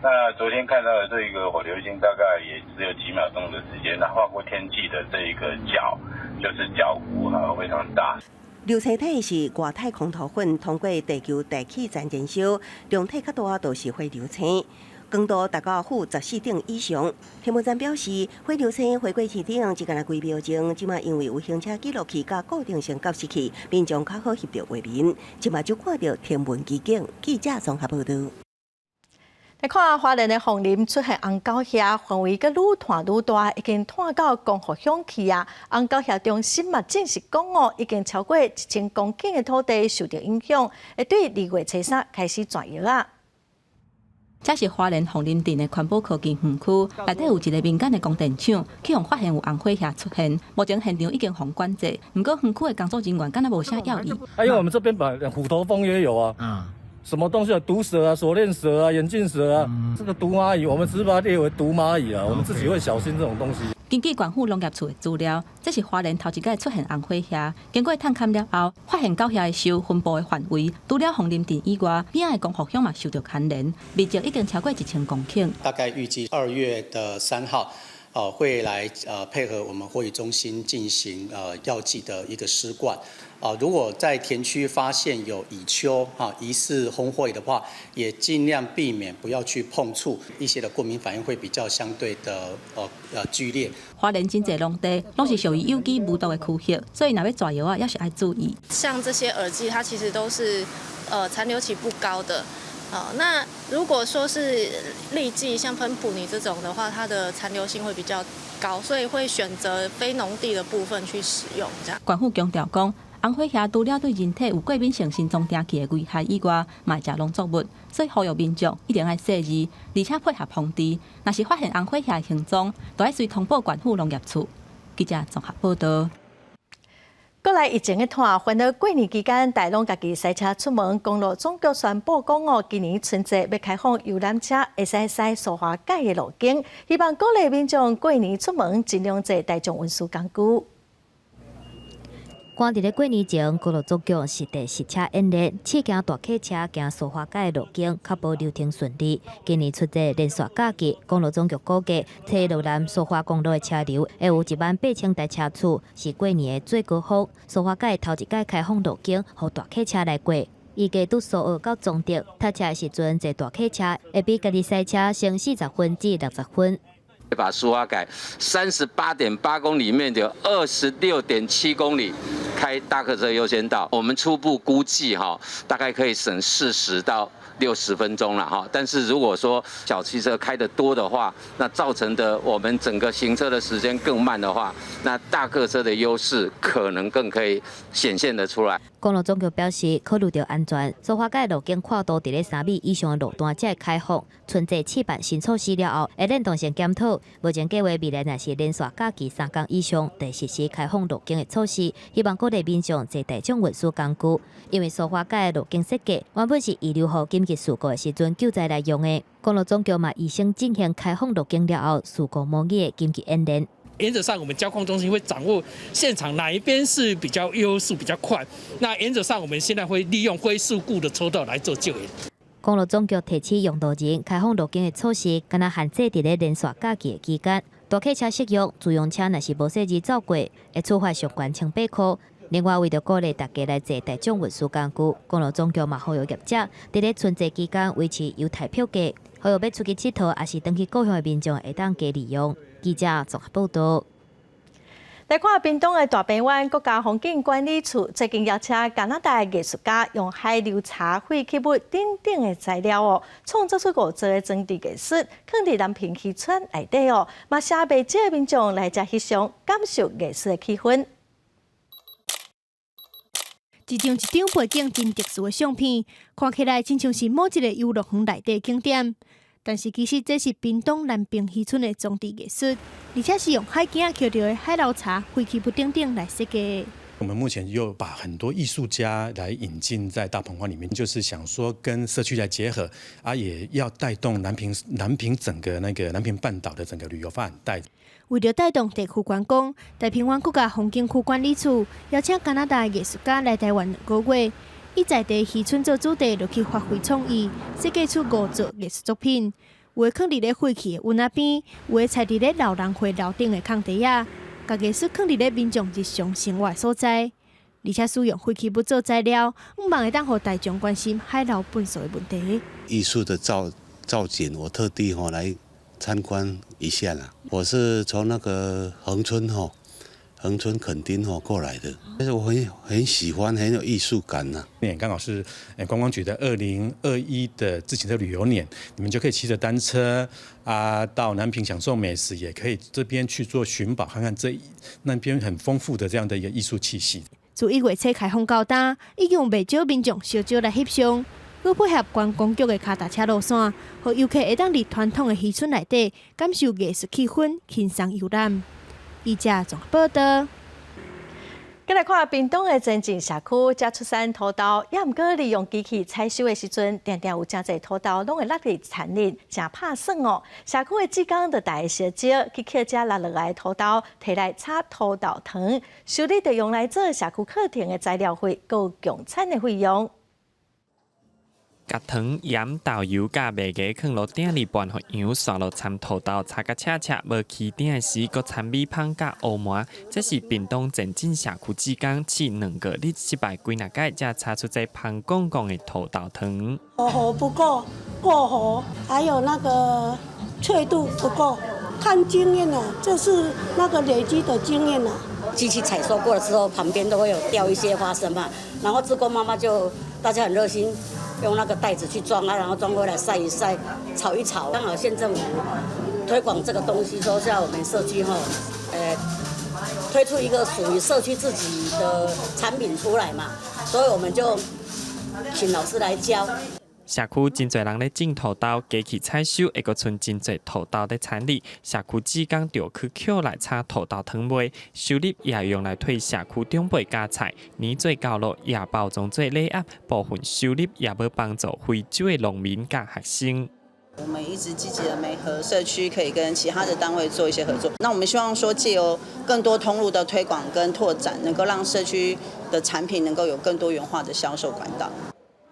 Speaker 9: 那昨天看到的這個火流星，大概也只有幾秒鐘的時間，它劃過天際的這一個角，就是角弧哈，非常大。
Speaker 11: 流星體是外太空塗粉，通過地球大氣層燃燒，量體較大就是火流星。光度達到-14等以上。天文站表示，火流星飛過天頂，只干焦幾秒鐘。這馬因為有行車記錄器佮固定性監視器，民眾較好翕著畫面，這馬就看著天文奇景。記者綜合報導。
Speaker 1: 來看花蓮的鳳林出現紅狗蟻，範圍閣愈湠愈大，已經湠到光復鄉去啊！紅狗蟻中心嘛證實講哦，已經超過1000公頃的土地受著影響，會對2月初3開始轉藥啊！
Speaker 16: 這是花蓮鳳林鎮的環保科技園區，內底有一个民間的光電廠，去予發現有紅火蟻出現。目前現場已經予管制，毋過園區的工作人員敢若無啥猶豫。
Speaker 10: 啊，因為我們這邊把虎頭蜂也有啊，什麼東西啊，毒蛇啊，鎖鏈蛇啊，眼鏡蛇啊，這個毒螞蟻，我們只是把它列為毒螞蟻啊，我們自己會小心這種東西。
Speaker 16: 根據縣府農業處的資料，這是花蓮頭一擺出現紅火蟻。經過探勘了後，發現狗蟻的獸分布的範圍，除了鳳林鎮以外，邊仔的光復鄉嘛受著牽連，面積已經超過1000公頃。
Speaker 12: 大概預計2月3號，會來配合我們火雨中心進行藥劑的一個施灌。啊，如果在田區發現有蟻丘哈疑似紅火蟻的話，也盡量避免不要去碰觸，一些的過敏反應會比較相對的劇烈。
Speaker 16: 花蓮真濟農地攏是屬於有機無毒的區域，所以若欲撒藥仔，也是愛注意。
Speaker 13: 像這些饵劑，它其實都是殘留期不高的。那如果說是粒劑，像噴普尼這種的話，它的殘留性會比較高，所以會選擇非農地的部分去使用。這樣。
Speaker 16: 縣府強調講，紅火蟻除了對人體有過敏性心臟定期的危害以外，嘛會食農作物，所以呼籲民眾一定愛細膩，而且配合防治。若是發現紅火蟻的行蹤，就愛隨通報縣府農業處。記者綜合報導。
Speaker 1: 過來疫情的拖，煩惱過年期間，大攏家己駛車出門。公路總局宣布講哦，今年春節欲開放遊覽車，會使駛蘇花改的路徑，希望鼓勵民眾過年出門盡量坐大眾運輸工具。
Speaker 5: 趕佇咧過年前，公路總局實地實車演練，試行大客車行蘇花改的路徑，確保流程順利。今年春節連續假期，公路總局估計，車羅南蘇花公路的車流會有1萬8千台車次，是過年的最高峰。蘇花改頭一擺開放路徑，予大客車來過。預計對蘇澳到彰德，塞車的時陣坐大客車會比家己駛車省40分至60分。
Speaker 28: 把蘇花改38.8公里裡面有26.7公里開大客車優先道，我們初步估計哈，大概可以省40到60分鐘了哈。但是如果說小汽車開得多的話，那造成的我們整個行車的時間更慢的話，那大客車的優勢可能更可以顯現得出來。
Speaker 5: 公路總局表示，考慮著安全，蘇花改路徑闊度佇咧3米以上的路段才會開放。春節試辦新措施了後，會連動性檢討。目前計劃未來若是連續假期3工以上，就實施開放路徑的措施，希望鼓勵勵民眾坐大眾運輸工具，因為蘇花改的路徑設計原本是預留予緊急事故的時陣救災來用的。公路總局嘛預先進行開放路徑了後，事故模擬的緊急演練。
Speaker 2: 原則上，我們交控中心會掌握現場哪一邊是比較優速、比較快。那原則上，我們現在會利用非事故的車道來做救援。
Speaker 5: 公路總局提醒用路人開放路徑的措施，敢若限制佇咧連續假期的期間，大客車適用，自用車若是無細膩走過，會處罰上懸1800箍。另外，為著鼓勵大家來坐大眾運輸工具，公路總局嘛呼籲業者佇咧春節期間維持優待票價，呼籲欲出去𨑨迌，抑是轉去故鄉的民眾會當加利用。記者綜合報導。
Speaker 1: 來看屏東的大鵬灣國家風景管理處最近邀請加拿大藝術家用海流茶廢棄物等等的材料哦，創作出五座的裝置藝術，囥佇南平漁村內底哦，嘛吸引袂少民眾來遮翕相，感受藝術的氣氛。
Speaker 7: 一張一張背景真特殊的相片，看起來親像是某一个遊樂園內底景點。但是其實這是屏東南平漁村的裝置藝術，而且是用海墘仔抾著的海流茶廢棄物等等來設計。
Speaker 14: 我們目前又把很多藝術家來引進在大鵬灣裡面，就是想說跟社區來結合，啊，也要帶動南平整個那個南平半島的整個旅遊發展帶。
Speaker 7: 為著帶動地區觀光，大鵬灣國家風景區管理處邀請加拿大藝術家來台灣2個月，以在地漁村做主題，落去發揮創意，設計出五座藝術作品。有的囥佇咧廢棄的塭仔邊，有的踩佇咧老人會樓頂的空地仔，共藝術囥佇咧民眾日常生活的所在，而且使用廢棄物做材料，向望會當予大眾關心海流糞埽的問題。
Speaker 15: 藝術的造景，我特地吼來參觀一下啦。我是從那個恆春吼，恆春墾丁吼過來的，但是我很喜歡，很有藝術感吶。
Speaker 14: 年剛好是觀光局的2021的自行車旅遊年，你們就可以騎著單車啊到南平享受美食，也可以這邊去做尋寶，看看這那邊很豐富的這樣的一個藝術氣息。
Speaker 7: 自1月初開放到今，已經有袂少民眾相招來翕相，閣配合觀光局的跤踏車路線，予遊客會當佇傳統的漁村內底感受藝術氣氛，輕鬆遊覽。記者綜合報導。
Speaker 1: 再來看屏東的前鎮社區，遮出產土豆，也毋過利用機器採收的時陣，定定有誠濟土豆攏會落佇田裡，誠拍算哦。社區的志工就帶小招去抾遮落落來的土豆，提來炒土豆糖，收入就用來做社區課程的材料費，閣有共餐的費用。
Speaker 17: 共糖、鹽、豆油佮麥芽囥爐鼎裡拌予羊，紲落摻土豆，炒甲赤赤，無起鼎的時，閣摻米芳佮烏麻。這是屏東前鎮社區志工試2個日失敗幾若擺，才炒出這芳摃摃的土豆糖。
Speaker 18: 火候不夠，過火，還有那個脆度不夠，看經驗啦，這是那個累積的經驗啦。
Speaker 19: 機器採收過了之後，旁邊都會有掉一些花生嘛，然後志工媽媽就大家很熱心。用那個袋子去裝啊，然後裝回來曬一曬，炒一炒。剛好縣政府推廣這個東西，說叫我們社區吼，推出一個屬於社區自己的產品出來嘛，所以我們就請老師來教。
Speaker 17: 社區真濟人咧種土豆，機器採收會閣賰真濟土豆咧田裡。社區志工就去抾來炒土豆糖賣，收入也用來替社區長輩加菜，年做到落也包裝做禮盒，部分收入也欲幫助非洲的農民佮學生。
Speaker 20: 我們一直積極的媒合社區，可以跟其他的單位做一些合作。那我們希望說，借由更多通路的推廣跟拓展，能夠讓社區的產品能夠有更多元化的銷售管道。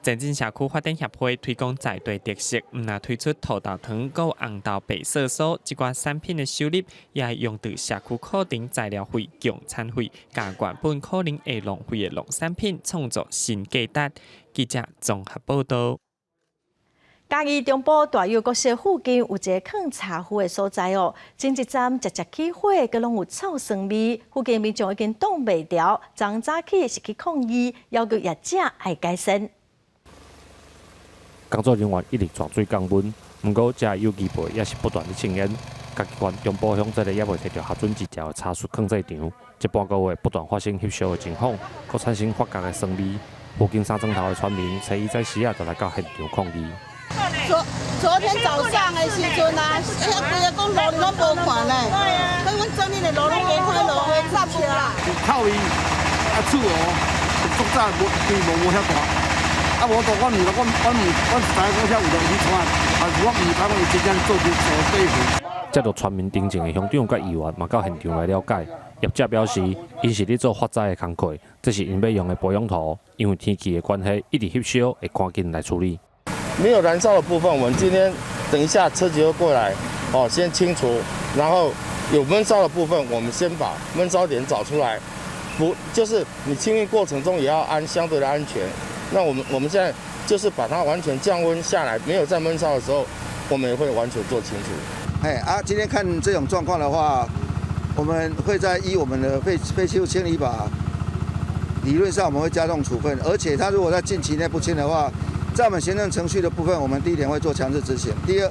Speaker 17: 前鎮社區發展協會推廣在地特色，毋但推出土豆糖、閣有紅豆白色素，這寡產品的收入也會用佇社區課程材料費、共餐費，佮原本可能會浪費的農產品，創造新價值。記者綜合報導。
Speaker 1: 嘉義中部大有國小附近有一个囥柴火的所在哦，前一陣常常起火，閣攏有臭酸味，附近民眾已經擋袂牢，昨早起是去抗議，要求業者愛改善。
Speaker 29: 工作人員一直泉水降溫，毋過遮有機煤也是不斷咧衝煙。嘉義縣中部鄉這个猶未提著核准執照的柴樹囥製場，這半個月不斷發生翕燒的情況，閣產生發覺的酸味。附近三莊頭的村民，初一早時仔就來到現場抗議。
Speaker 30: 昨天早上的時陣啊，遐規个講路攏無看呢，所以阮昨日的路攏無看路，雜無啦。
Speaker 31: 有臭味，
Speaker 3: 啊，厝哦，足早無規模無遐大，啊無大，我毋我我毋我知影講遐有人去帶，但是我毋知講伊真正做出3八歲。
Speaker 29: 接著村民丁靜的鄉長佮議員嘛到現場來了解，業者表示，𪜶是咧做發災的工課，這是𪜶欲用的培養土，因為天氣的關係，一直翕燒，會趕緊來處理。
Speaker 4: 沒有燃燒的部分，我們今天等一下車子會過來，哦，先清除，然後有悶燒的部分，我們先把悶燒點找出來，不，就是你清運過程中也要安相對的安全。那我們現在就是把它完全降溫下來，沒有在悶燒的時候，我們也會完全做清除。
Speaker 8: 哎啊，今天看這種狀況的話，我們會在依我們的廢棄物清理法，理論上我們會加重處分，而且他如果在近期內不清的話，在我們行政程序的部分，我們第一點會做強制執行，第二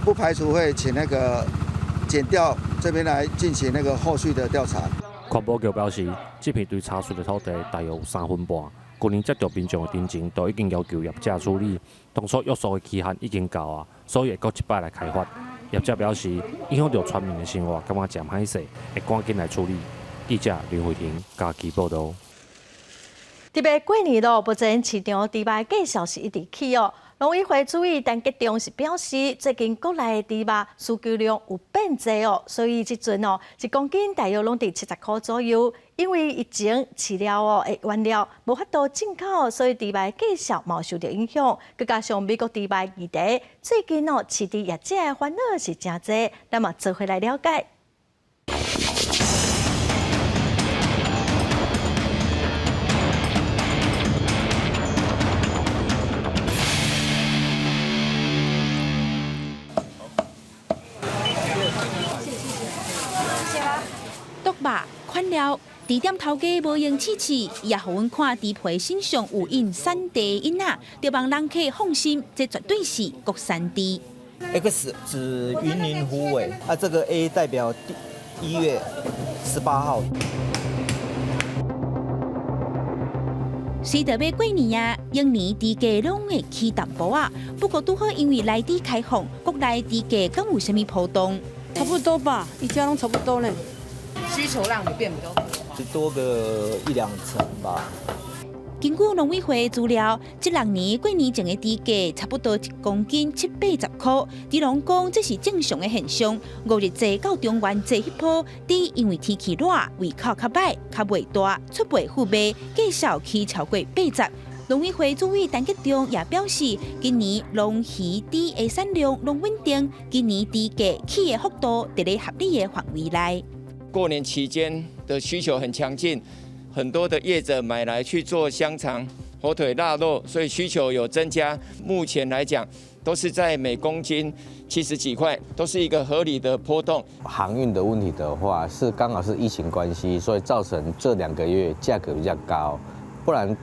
Speaker 8: 不排除會請那個檢調這邊來進行那個後續的調查。
Speaker 29: 環保局表示，這片對查出的土地大約有3分半。去年接到民眾的陳情，都已經要求業者處理。當初約束的期限已經到啊，所以會閣一擺來開罰。業者表示，影響著村民的生活，感覺誠歹勢，會趕緊來處理。記者林慧婷嘉義報導。
Speaker 1: 特別過年咯，目前市場豬肉價數是一直起哦。農委會主委陳吉仲是表示，最近國內的豬肉需求量有變濟哦，所以這陣哦，一公斤大約攏佇70塊左右。因為疫情飼料哦的原料無法度進口，所以豬肉價數嘛有受著影響。閣加上美國豬肉議題，最近哦飼豬業者的煩惱是誠濟，咱嘛做伙來了解。
Speaker 6: 毒肉款料，豬店頭家無閒試試，伊也予阮看豬皮身上有印產地印仔，著望人客放心，這絕對是國產豬。
Speaker 21: X 指雲林虎尾，啊，這個 A 代表1月18號。
Speaker 6: 隨著欲過年啊，每年豬價攏會起淡薄仔。不過拄好因為萊豬開放，國內豬價敢有啥物波動？
Speaker 18: 差不多吧，一家攏差不多呢。
Speaker 22: 需求量有變比較多，
Speaker 21: 就多個一兩成吧。
Speaker 6: 根據農委會資料，這六年過年前的豬價差不多一公斤七八十塊。豬農講這是正常的現象。五日節到中元節彼波，豬因為天氣熱，胃口較歹，較袂大，出袂赴賣，價數起超過80。農委會主委陳吉仲也表示，今年龍魚豬的產量攏穩定，今年豬價起的幅度佇咧合理的範圍內。
Speaker 23: 過年期間的需求很強勁，很多的業者買來去做香腸、火腿、臘肉，所以需求有增加。目前來講，都是在每公斤70幾塊，都是一個合理的波動。
Speaker 24: 航運的問題的話，是剛好是疫情關係，所以造成這2個月價格比較高。不然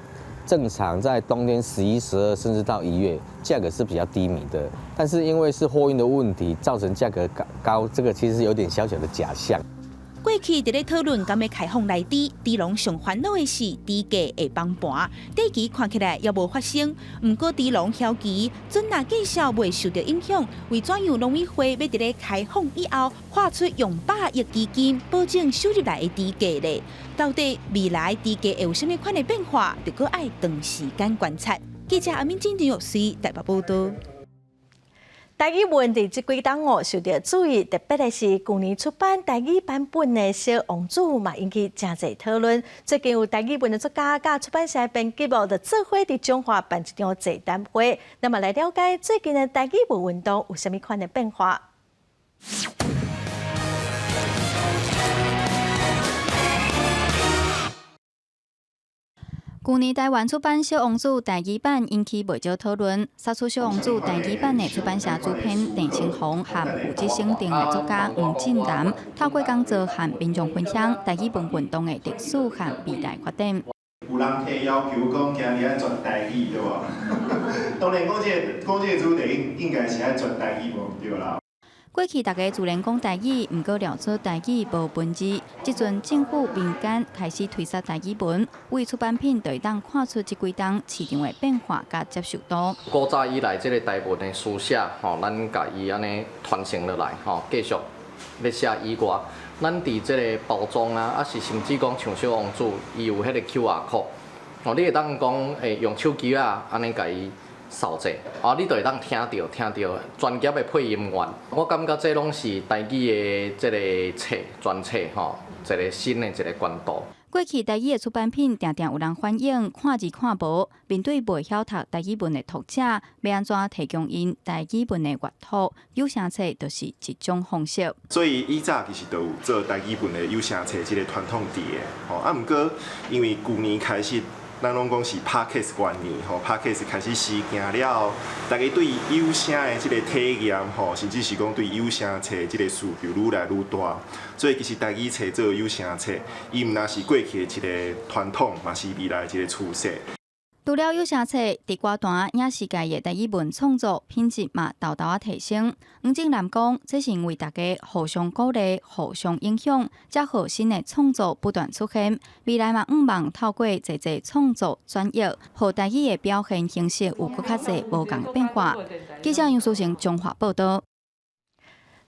Speaker 24: 正常在冬天11、12甚至到1月，價格是比較低迷的。但是因為是貨運的問題，造成價格高，這個其實有點小小的假象。
Speaker 6: 過去佇咧討論敢欲開放萊豬，豬農上煩惱的是豬價會崩盤，短期看起來猶無發生。毋過豬農曉期準若價數袂受著影響，為怎樣農委會欲佇咧開放以後，劃出用100億基金保證收入來的豬價咧？到底未來豬價會有啥物款的變化？就閣愛長時間觀察。記者阿敏金陳玉穗台北報導。
Speaker 1: 台語文佇這幾冬哦受著注意，特別的是舊年出版台語版本的《小王子》嘛，引起誠濟討論。最近有台語文的作家佮出版社編輯哦，就做伙佇彰化辦一場座談會，咱嘛來了解最近的台語文運動有啥物款的變化。
Speaker 25: 舊年台灣出版《小王子》台語版引起袂少討論。殺出《小王子》台語版的出版社主編鄭成鴻和負責審定的作家黃進南，透過講座和民眾分享台語文運動的歷史和未來發展。
Speaker 26: 有人提要求講，今日愛全台語，對無？當然，講這個講這個主題，應該是愛全台語無毋對啦。
Speaker 25: 過去大家自然講台語，毋過廖出台語無文字。這陣政府民間開始推捒台語文，為出版品就會當看出這幾冬市場的變化佮接受度。
Speaker 27: 古早以來，這個台文的書寫，吼，咱共伊按呢傳承落來，吼，繼續咧寫以外，咱佇這个包裝啊，抑是甚至講像小王子，伊有彼个 QR code，哦，你會當講會用手機仔按呢共伊掃者，啊，你就會當聽著聽著專業的配音員。我感覺這攏是台語的這个冊專冊吼，一个新的一个管道。
Speaker 25: 過去台語的出版品定定有人反映看字看無，面對袂曉讀台語文的讀者，欲按怎提供𪜶台語文的閱讀？有聲冊就是一種方式。
Speaker 26: 所以以早其實就有做台語文的有聲冊這个傳統佇的，吼啊，毋過因為舊年開始，咱攏講是 Podcast 元年，吼，Podcast 開始時行了後，大家對有聲的這个體驗，吼，甚至是講對有聲冊這个需求愈來愈大，所以其實台語冊做有聲冊，伊毋但是過去的一个傳統，嘛是未來一个趨勢。
Speaker 25: 除了有聲冊，佇歌壇影視界的台語文創作品質嘛，沓沓仔提升。黃正南講，這是因為大家互相鼓勵、互相影響，才予新的創作不斷出現。未來嘛，向望透過濟濟創作轉譯，予台語的表現形式有閣較濟無仝的變化。記者楊書成彰化報導。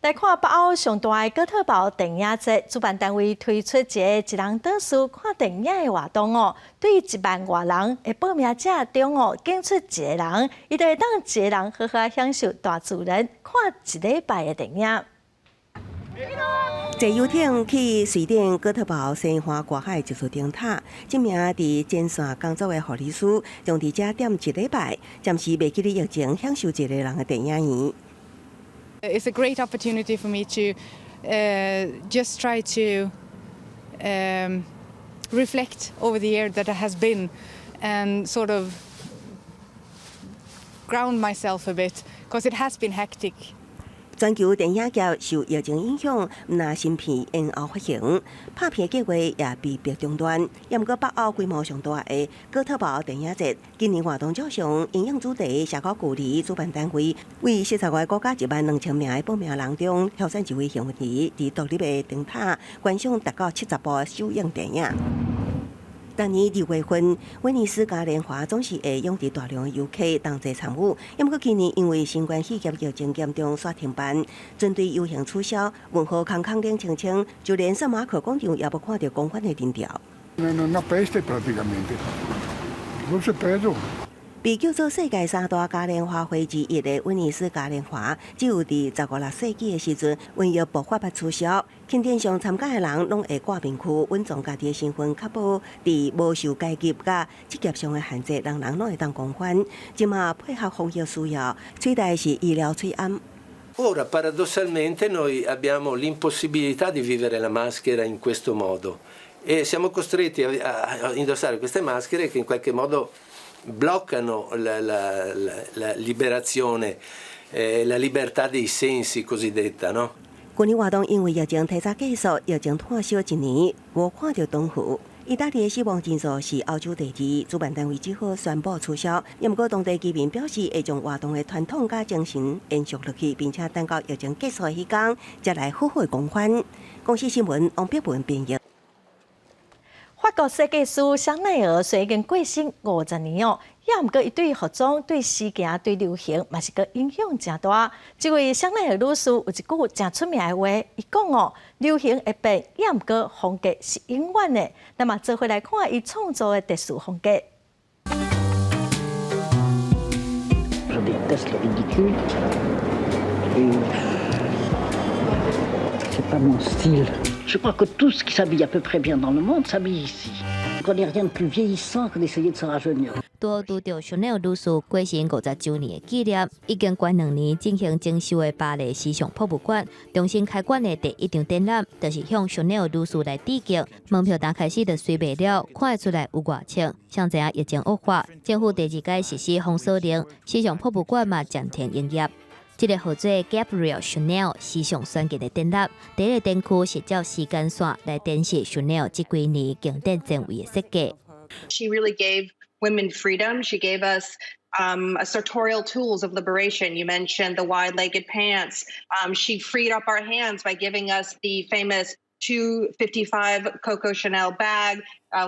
Speaker 1: 來看北歐上大的哥特堡電影節，主辦單位推出一个一人倒數看電影的活動哦。對1萬外人的報名者中哦，揀出一个人，伊就會當一个人好好享受大自然，看一禮拜的電影。
Speaker 2: 坐遊艇去瑞典哥特堡西岸外海一座燈塔，這名佇前線工作的護理師，將佇遮踮一禮拜，暫時袂記得疫情，享受一个人的電影院。
Speaker 5: It's a great opportunity for me to just try to reflect over the year that it has been and sort of ground myself a bit because it has been hectic.
Speaker 2: 全球電影業受疫情影響，毋但新片延後發行，拍片計劃也被迫中斷。也毋過北歐規模上大的哥特堡電影節，今年活動照常，因應主題社交距離，主辦單位為45個國家1萬2千名的報名人中挑選一位幸運兒，佇獨立的燈塔觀賞達到70部首映電影。逐年2月份，威尼斯嘉年華總是會湧入大量的遊客同齊參與。毋過今年因為新冠肺炎疫情嚴重，煞停辦，船隊遊行取消，運河空空冷清清，就連聖馬可廣場也無看著狂歡的人潮。
Speaker 9: Una peste praticamente. Forse peggio.
Speaker 2: 被叫做世界三大嘉年華會之一的威尼斯嘉年華，只有佇15、16世紀的時陣，瘟疫爆發才取消。慶典上參加的人攏會掛面具，隱藏家己的身份，確保佇無受階級佮職業上的限制，人人攏會當狂歡。這馬配合防疫需要，取代是醫療喙罨。
Speaker 10: Ora paradossalmente noi abbiamo l'impossibilità di vivere la maschera in questo modo e siamo costretti a indossare queste maschere che in qualche modo bloccano la liberazione, la libertà dei sensi cosiddetta, no?
Speaker 2: 舊年活動因為疫情提早結束，疫情拖燒一年，無看著燈號。意大利的死亡人數是歐洲第二，主辦單位只好宣布取消。毋過當地居民表示，會將活動的傳統佮精神延續落去，並且等到疫情結束的彼工，才來好好狂歡。公視新聞王碧文編譯。
Speaker 1: 法國設計師香奈兒雖然已經過身50年哦，也毋過伊對服裝、對時行、對流行，嘛是閣影響誠大。這位香奈兒女士有一句誠出名的話，伊講哦，流行會變，也毋過風格是永遠的。那麼做伙來看伊創造的特殊風格。
Speaker 11: Je déteste le ridicule et c'est pas mon style. Je crois que tout ce qui s'habille à peu près bien dans le monde s'habille ici. Je connais rien de plus vieillissant que d'essayer de se rajeunir.
Speaker 12: 拄拄著香奈兒女士過身50週年的紀念，已經關2年進行整修的巴黎時尚博物館重新開館的第一場展覽，就是向香奈兒女士來致敬。門票剛開始就隨賣了，看會出來有偌衝。想知影疫情惡化，政府第二擺實施封鎖令，時尚博物館嘛暫停營業。這个號做 Gabrielle Chanel 時尚宣言的展覽，第一个展區是照時間線來展示 Chanel 這幾年經典前衛的設計。
Speaker 13: She really gave women freedom. She gave us sartorial tools of liberation. You mentioned the wide-legged pants. She freed up our hands by giving us the famous 255 Coco Chanel bag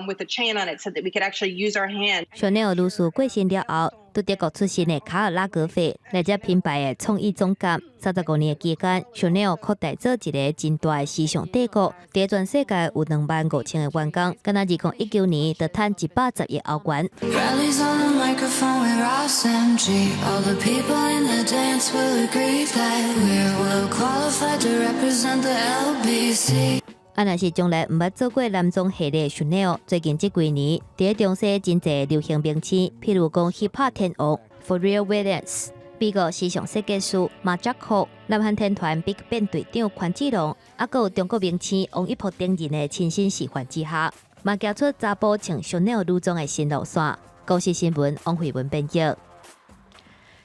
Speaker 13: with a chain on it so that we could actually use our hand.
Speaker 12: Chanel 女士過身了後，佇德國出身的卡爾拉格斐來接品牌的創意總監。35年的期間，香奈兒擴大做一个真大的時尚帝國，佇全世界有25,000个員工，敢若2019年就趁110億歐元。
Speaker 3: Rallies on the microphone with Ross MG. All the people in the dance will agree that we're well qualified to represent the LBC.
Speaker 12: 啊，若是從來毋捌做過男裝系列香奈兒，最近這幾年，佇咧中西真濟流行明星，譬如講 hip hop 天王 Pharrell Williams、美國時尚設計師馬扎克、南韓天團 Big Bang 隊長權志龍，啊，閣有中國明星王一博等人的親身示範之下，嘛行出查埔穿香奈兒女裝的新路線。公視新聞王慧文編譯。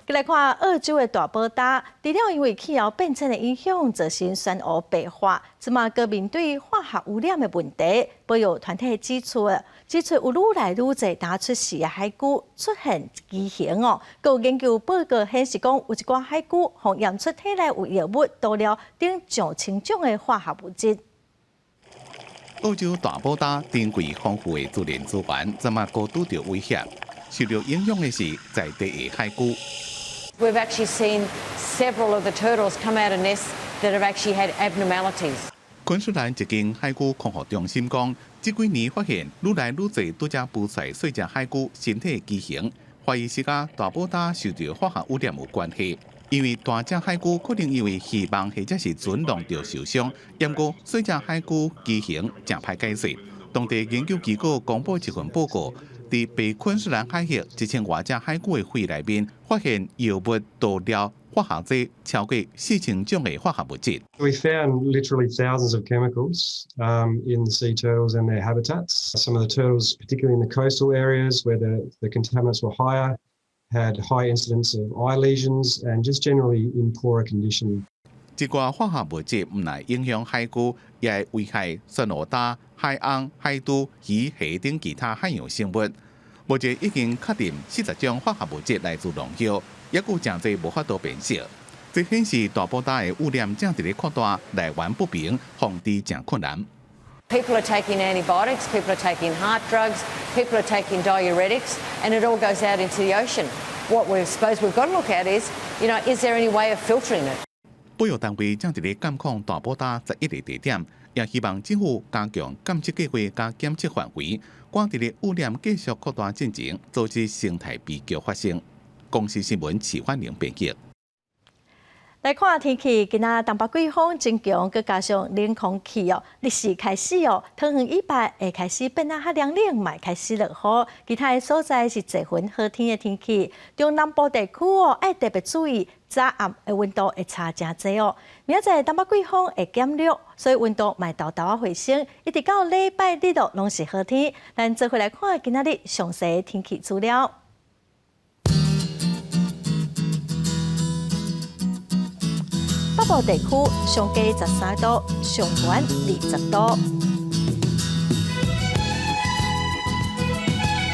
Speaker 1: 來看澳洲的大堡礁，除了因為氣候變遷的影響，造成珊瑚白化，這馬閣面對化學污染的問題。保育團體指出有愈來愈濟焦出世的海龜出現畸形哦。閣有研究報告顯示講，有一寡海龜予驗出體內有藥物、塗料等上千種的化學物質。
Speaker 7: 澳洲大堡礁珍貴豐富的自然資源，這馬閣拄著威脅。受著影響的是在地的海龜。
Speaker 14: We've actually seen several of the turtles come out of nests that have actually had abnormalities.
Speaker 7: 昆士蘭一間海龜康復中心講，這幾年發現愈來愈濟拄才孵出來細隻海龜身體畸形，懷疑是佮大堡礁受著化學污染有關係。因為大隻海龜可能因為漁網或者是船弄著受傷，毋過細隻海龜畸形誠歹解釋。當地研究機構公布一份報告，佇北昆士蘭海域一千外隻海龜的肺內面發現藥物、塗料、化學劑超過4000種的化學物質。
Speaker 15: We found literally thousands of chemicals in the sea turtles and their habitats. Some of the turtles, particularly in the coastal areas where the contaminants were higher, had high incidence of eye lesions and just generally in poorer condition.
Speaker 7: 這寡化學物質毋但影響海龜，也會危害珊瑚礁、海鰪、海豬、魚、蝦等其他海洋生物。目前已經確定40種化學物質來自農藥，猶閣有誠濟無法度辨識。這顯示大堡礁的污染正佇咧擴大，來源不明，防治誠困難。
Speaker 14: People are taking antibiotics, people are taking heart drugs, people are taking diuretics, and it all goes out into the ocean. What we suppose we've got to look at is, is there any way of filtering it?
Speaker 7: 保育單位正佇咧監控大堡礁11個地點，也希望政府加強監測計劃佮檢測範圍，趕佇咧污染繼續擴大進前，阻止生態悲劇發生。公視新聞齊歡玲編譯。
Speaker 1: 來看天氣，今仔東北季風增強，閣加上冷空氣哦，日時開始哦，桃園以北會開始變啊較涼冷，嘛會開始落雨。其他的所在是濟雲好天的天氣。中南部地區哦，愛特別注意早暗的溫度會差誠濟哦。明仔載東北季風會減弱，所以溫度嘛會沓沓仔回升，一直到禮拜日咯，攏是好天。咱做伙來看今仔日詳細的天氣資料。北部地區上低13度，上懸20度；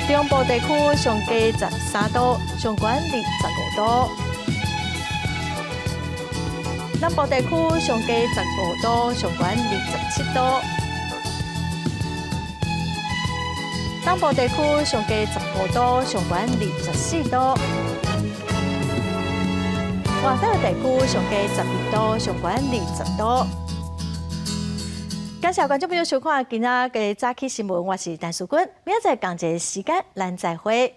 Speaker 1: 中部地區上低13度，上懸25度；南部地區上低15度，上懸27度；東部地區上低15度，上懸24度。外島地區上低12度，上懸20度。感謝觀眾朋友收看今仔的早起新聞，我是陳淑君，明仔載仝一个時間，咱再會。